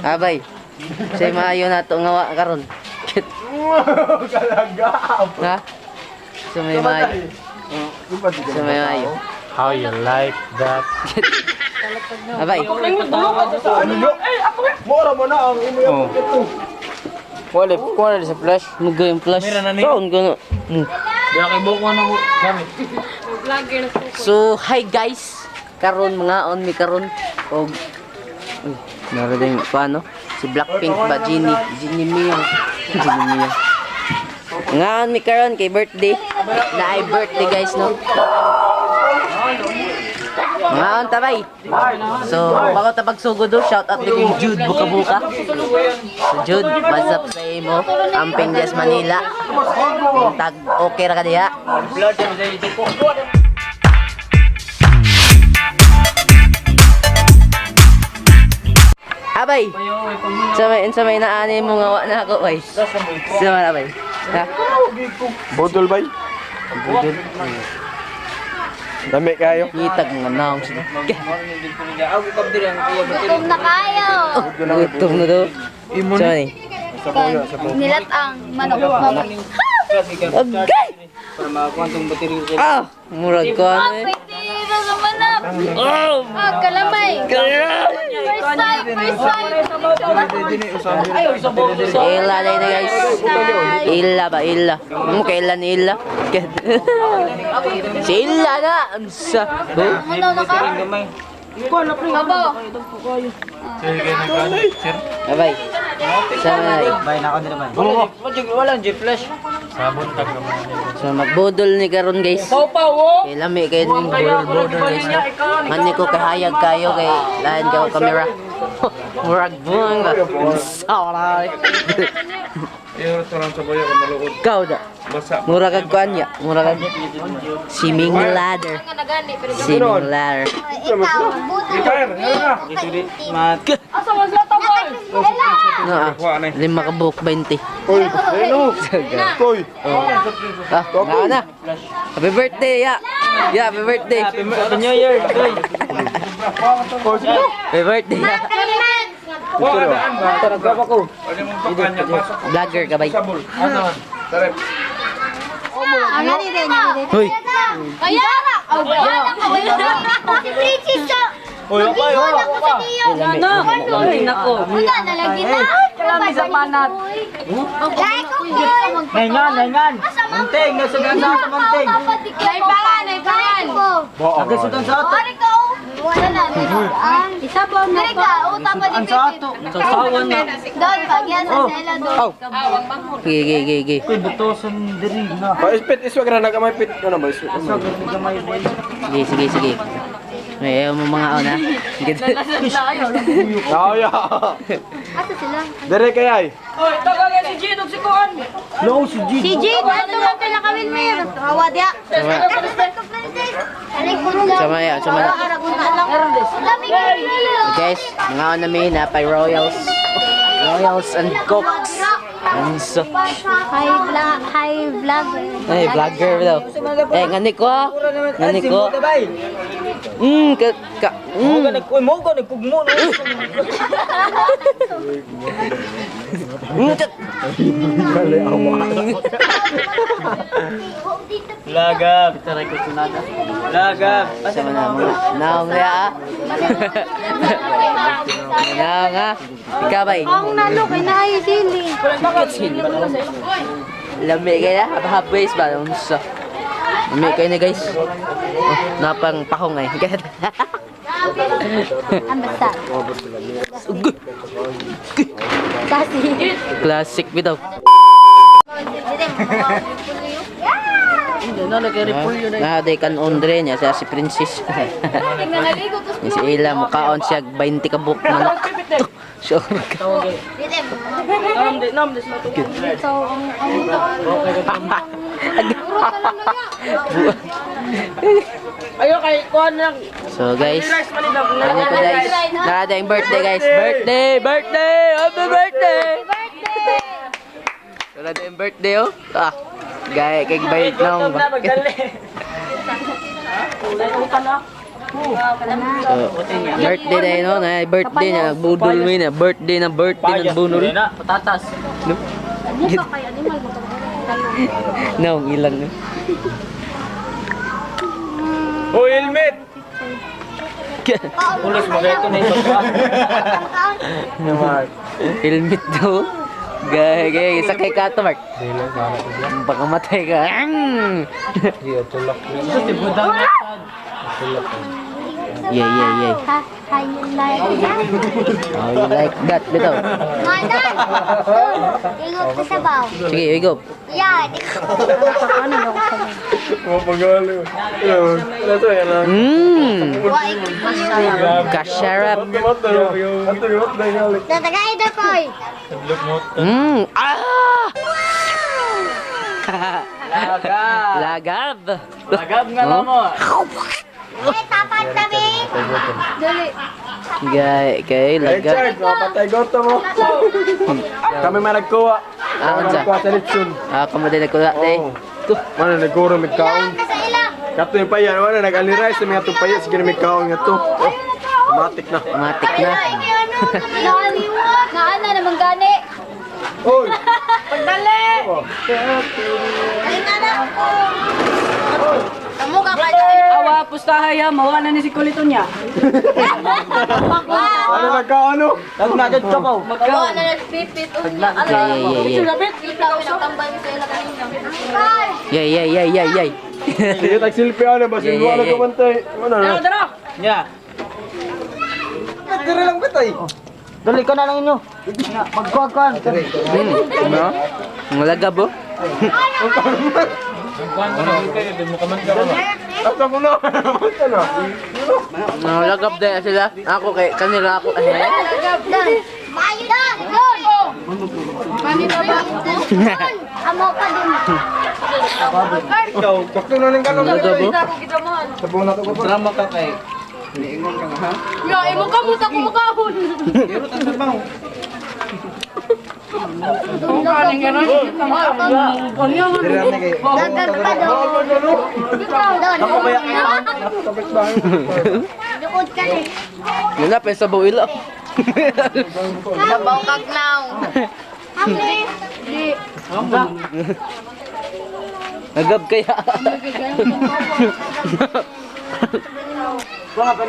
Abay. Say maayo na to nga wa karon. Kalagap. Ha? So may maayo. So may maayo. How you like that? Abay. Ano yo? Mora mo na ang imo yung ito. Wala, kuha na sa flash. Mugo yung flash. Saan ko na? So, hi guys. Karon mga on mi karon og uy, meron din paano? Si Blackpink ba Jennie? Jennie Mia. Jennie Mia. Nga on mi karon kay birthday. Na ay birthday guys no. Mga on tabay. So, bago ta pagsugod do, shout out ni kay Jude Buka Buka. So, Jude, what's up sa imo? Amping Dias Manila. Tag okay ra ka diha. Abay. Sa may naani mo nga wa na ako, bay. Sa may abay. Ha? Bodol bay. Budol. Dami kayo. Ngitag nga naong sila. Gutom na kayo. Gutom na do. Sa ni. Nilat ang manok. Mamay. Agay! Ah, murag ko ano eh. Pwede sa manok. Oh! Ah, kalamay. First time, first time. Ila na ito guys. Ila ba, ila. Mo kailan ni ila? Si ila na. Unsa? Oh. Ano na ka? Abo. Abay. Sa may. Sabon tag naman. So magbudol ni karon guys. Kay lami kay ning budol guys. Mani ko kahayag kayo kay lain kayo kamera. Murag buang ba. Sorry. Iyo restaurant sa boyo kung maluod. Ikaw da. Basa. Mura kag kuan ya. Mura kag siming ladder. Siming ladder. Ikaw, buto. Retire, meron na. No, ah. Lima ka buhok 20. Oy, ano? Koy. Ah, nga na. Happy birthday, ya. Ya, happy birthday. Happy New Year! Koy, sige. Happy birthday, ya. Wa daan ba? Ano mong pakanya pasok. Vlogger ka ba? Sabol. Ano? Tara. Hoy. Kaya, si Princess sa... Mag-iwan ako sa iyo. Lami. Wala na lagi na. Kalami sa panat. Like ko po. Naingan, naingan! Manting, nasudan sa ato, manting! Naipangan, naipangan. Nagasudan sa ato! Ari ka, oh. Wala na. Isa po na po. Ka, oh, tama di Sa ato! Sasawan na! Doon, pagyan sa sela doon. Gi, gi, gi, gi. Uy, butosan diri na. Ba ispit iswag ra nagamay pit ano ba iswag. Gamay boy. Sige, sige, sige. May ayaw mo mga ona. Naya. Asa sila? Dire kay ay. Low si G. Si Jade, ano man pala kami, Mir? Hawa diya. Sama ya, sama na. Guys, mga ona mi na pay Royals. Royals and Cooks. Ang so. Hi, vlog, hi, vlogger. Ay, vlogger daw. Eh, ngani ko ah. Ngani ko. Ka, ka. Uy, mo ka nagkugmo no. Ka. Lagap. Lagap. Sama na mga. Naong ya ah. Naong ah. Ikaw bay. Ang nalo kay naay sili. Lami kayo na. Halfways ba? Unsa. Lami kayo na guys. Oh, napang pahong ay. Ang basta. Ugoy. Kasi. Classic bitaw. Na day kan Andre niya siya si Princess. Niya si Ila mukaon siya 20 ka buok manok. Sure ka. Ayo kay kuan lang. So guys, ano ko guys? Nada yung birthday guys. Birthday, birthday, happy birthday. Wala yung birthday oh. Ah, gay kay bayit nong. Na magdali. So, birthday na yun, no? Na, birthday na, nagbudol mo yun, eh. Birthday na, birthday na, nagbunol. Patatas. No? Mukha kay animal mo. No, ang ilang. No? Oh, helmet! Pulos mo ito na ito. Helmet daw. Gay, gay, sakay ka to, Mark. Baka matay ka. Ang! Yeah. Ha, how you like that? Oh, you like that, bitaw. Mandan! Dun! Ingot ka sa baw. Sige, we go. Yeah! Mapagali. Ano yan lang? Mmm! Wa Kasharap. Tatagay na koy! Mmm! Ah! Lagab. Lagab! Lagab nga lang mo. Eh, tapat kami! Dali. Gay, kay, lagab. Richard, mapatay goto mo. Kami man nagkuha. Ah, unsa? Nagkuha sa litson. Ah, kamo din nagkula, day. Oo. Mana nagkuro mig kaon. Ilang ka sa ilang! Kato yung paya, wala nag-ali rice sa mga tupaya sige na may kaon nga to. Oh, matik na. Matik na. Naana naman gani. Oy! Pagdali! Ay, nana! Kamu ka kaya. Awa, pustahay ha. Mawala ni si Kulito niya. Ano nagkaano? Nagnagad ka ko. Wala na nagpipit. Yeah. Yeah, yeah. Sige, tagsilpi ano ba? Yeah, Silbi ano yeah. kumantay. Ano na? Tara! Yeah. Dire lang bitay. Dali ka na lang inyo. Magkuhan. No? Ang lagab, oh. Asa mo na? Ano? Ang lagab dahil sila. Ako kay kanila ako. Eh. Mayo na! Doon! Doon! Amo ka dun. Ikaw, sakto na lang Ang lagab, oh. Sabon na to ko. Drama ka kay. Ya, imo ka mo sa kumukahon. Dagat pa doon. Doon. Dukod ka rin. Wala pa sa buwila. Sabaw kag now. Hamli. Di. Lagab kaya. Upok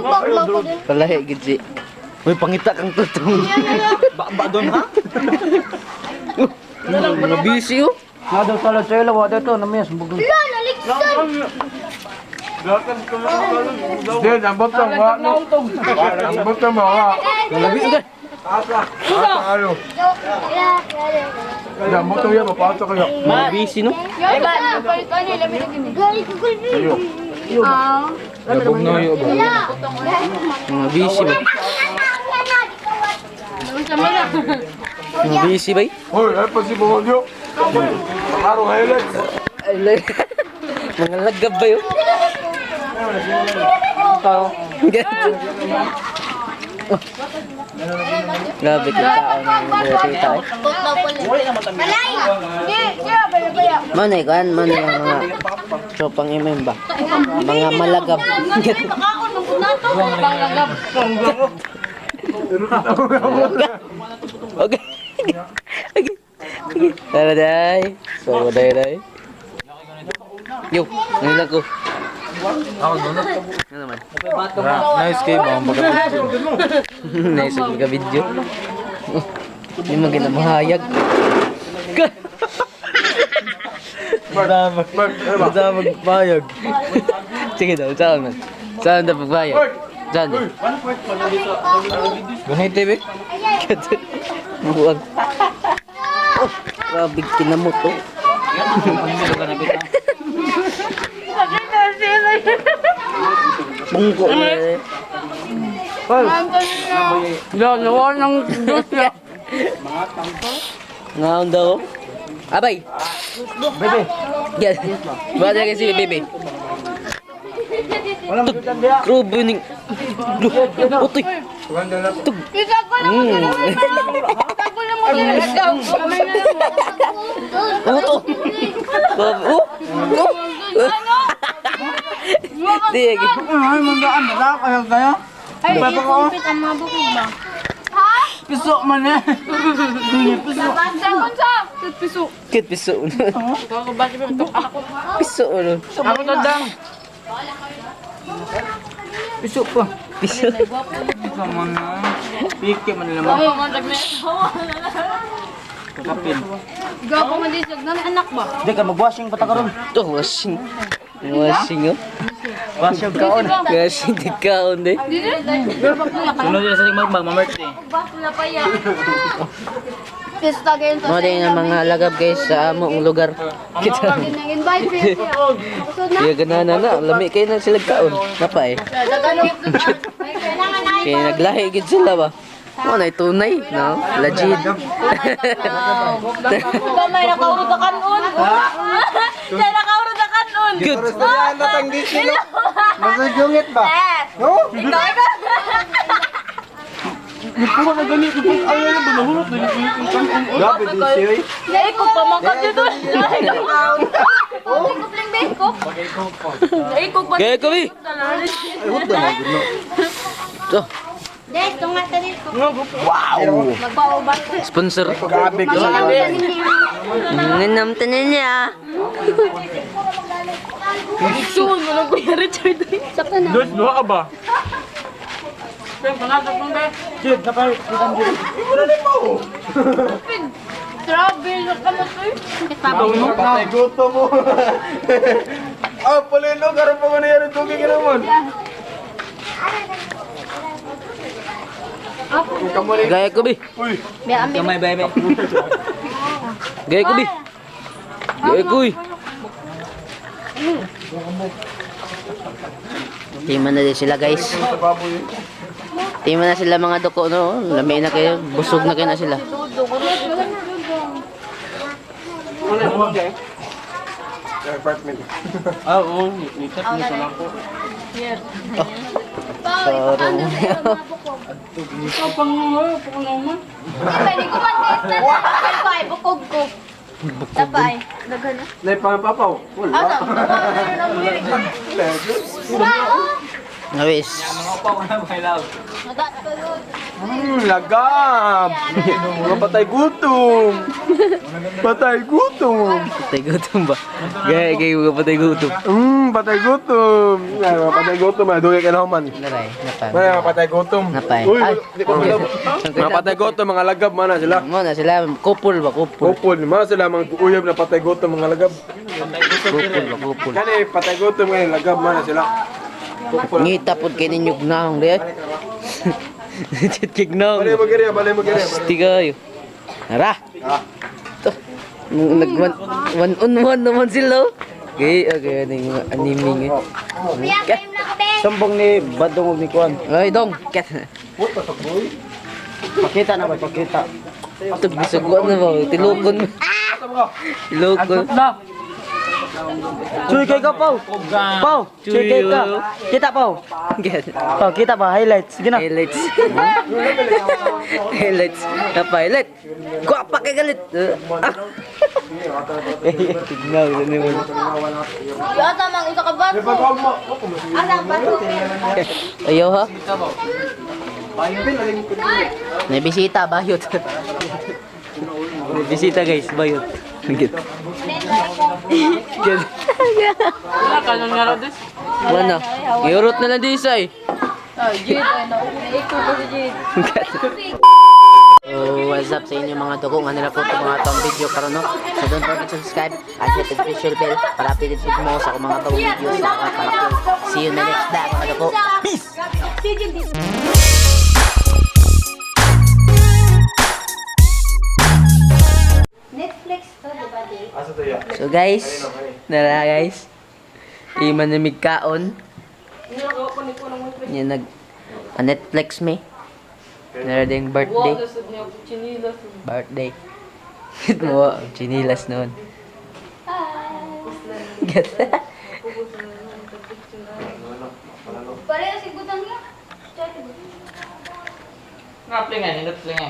mo ko dun. Palahi gid si. Uy, pangita kang tutong. Ba doon ha? Mga busy, oh. Nga daw salad sa ilaw. Wala ito. Namayas. Bugong. Lo, naliksan. Hindi, nambot lang wa. Nambot lang wa. Labi ka. Asa ano? Nambot lang yan, mapasok kayo. Mga busy, no? Labog na yun ba? Mga busy ba? Mga busy ba? Hoy, ay pa si Bohonyo. Araw highlights. Ay, mga lagab ba yun? Oh. Grabe ka tao na yung buhay tayo. Malay! Manay kan, manay ang mga tropang MM ba? Mga malagab. Okay. Okay. Okay. Tara day. So day day. Yo, ngayon lang ko. Ano naman? Nice kayo ba? Ang pagka-video. Nice ang video. Hindi mo ginamahayag. Basta magpayag. Sige daw, saan man? Saan daw pagbayad? Saan daw? Gunay TV? Buwag. Oh, grabe kinamot oh. Bungko na eh. Ya, nawa ng Diyos ya. Ngaon daw. Abay. Bebe. Yes. Bata kasi bebe. Grabe ning. Utoy. Tug. Uto. Grabe. Oh. Oh. Di Ay, mandaan na kayo kayo. Ay, ikumpit ang mga bukog ba? Piso man eh. Piso. Piso. Kit piso. Piso ano. Ako tandang. Piso pa. Piso. Piso man na. Piki man lamang. Kapin. Gapo man din siya. Anak ba? Di ka mag-washing pa ta karon. To washing. Washing oh. Washing kaon. Washing di kaon de. Sunod na sa magmag, mamerte. Piso tagayin to. Mo din ang mga lagab guys sa among lugar. Kita. Nag-invite siya. Kusod na. Iya ganana na, lami kayo na sila kaon. Napa eh. Kaya naglahi gid sila ba. Mo na tunay, no? Legit. Kamay nakaurot na kanon. Siya nakaurot na kanon. Good. Yan natang di sila. Masajungit ba? No? Ikaw, ikaw. Grabe di siya. eh. Dahil ko pamangkat dito. Kupling ba ko? Gaya ko bi. To, Dahil tunga ta dito. Wow. Magpauban ko. sponsor. Grabe ka sa Nanam tanan niya. Sakto na. Dos, duha ka ba? Travel na ka mo to. Patay gusto mo. Ah, palino, karon pa man yan tugig naman. Gaya ko bi. Uy, Kamay, bay, bay. Gaya ko bi. Gaya ko bi. Tima na din sila guys. Tima na sila mga duko no. Lami na kayo, busog na kayo na sila. Apartment. Ah, oo. Nitat nito lang po. Sorry. Ikaw pang naman. Pwede ko man dito. Ay, bukog ko. Tapay. Daghan na. Nay papaw. Wala. Asa? Nawis. Lagab. Mga patay gutom. Patay gutom. Patay gutom ba? Gaya kayo mga patay gutom. Patay gutom. Ay, mga patay gutom. Ay, dugay ka na human. Naray, napay. Ay, mga patay gutom. Napay. Uy, Ay. di ko alam. Mga patay gutom, mga lagab man na sila. Mo na sila, couple ba, couple. Kupon, mga sila mga uyab na patay gutom, mga lagab. Couple ba, couple. Kani patay gutom ngayon, lagab man na sila. Kupon. Ngita pod kay ninyo gnaong di. Chit kay gnaong. Balay mo geriya, balay mo geriya. Asti kayo. Nara. Ah. To. Nag one, one on one naman sila. oh. Okay, okay, ano yung mga anime nga. Sumbong ni Badong og ni Kuan. Ay, dong. Kat. Pakita na ba pakita. Ito, bisugwan na ba? Tilukon. Tilukon. Chuy kay ka pau. Pau, chuy kay ka. Kita pau. Get. Pau, kita pa highlights. Sige na. Highlights. Highlights. Napa-highlight. Guwapa kay galit. Ah. Tignan ko na naman. Asa mang usa ka baso. Asa ang baso? Ayaw ha? May bisita, bayot. May bisita guys, bayot. Get. Get. Wala ka nang nga des. Wala. Iurot na lang di isa eh. Oh, Jade, ay naku, ko si Jade. So, what's up sa inyo mga dugo? Nga nila po itong mga itong video karon no? So, don't forget to subscribe at hit the notification bell para updated po mo sa akong mga bagong videos sa mga panakol. See you in the next vlog mga dugo. Peace! Netflix to, di ba, Jade? Asa to ya? So guys, nara guys. Iman na migkaon. Yan nag a Netflix me. Nara ding birthday. Birthday. Hit mo, chinilas noon. Get. Pareho si Gutang niya. Nga, play nga, nindot play nga.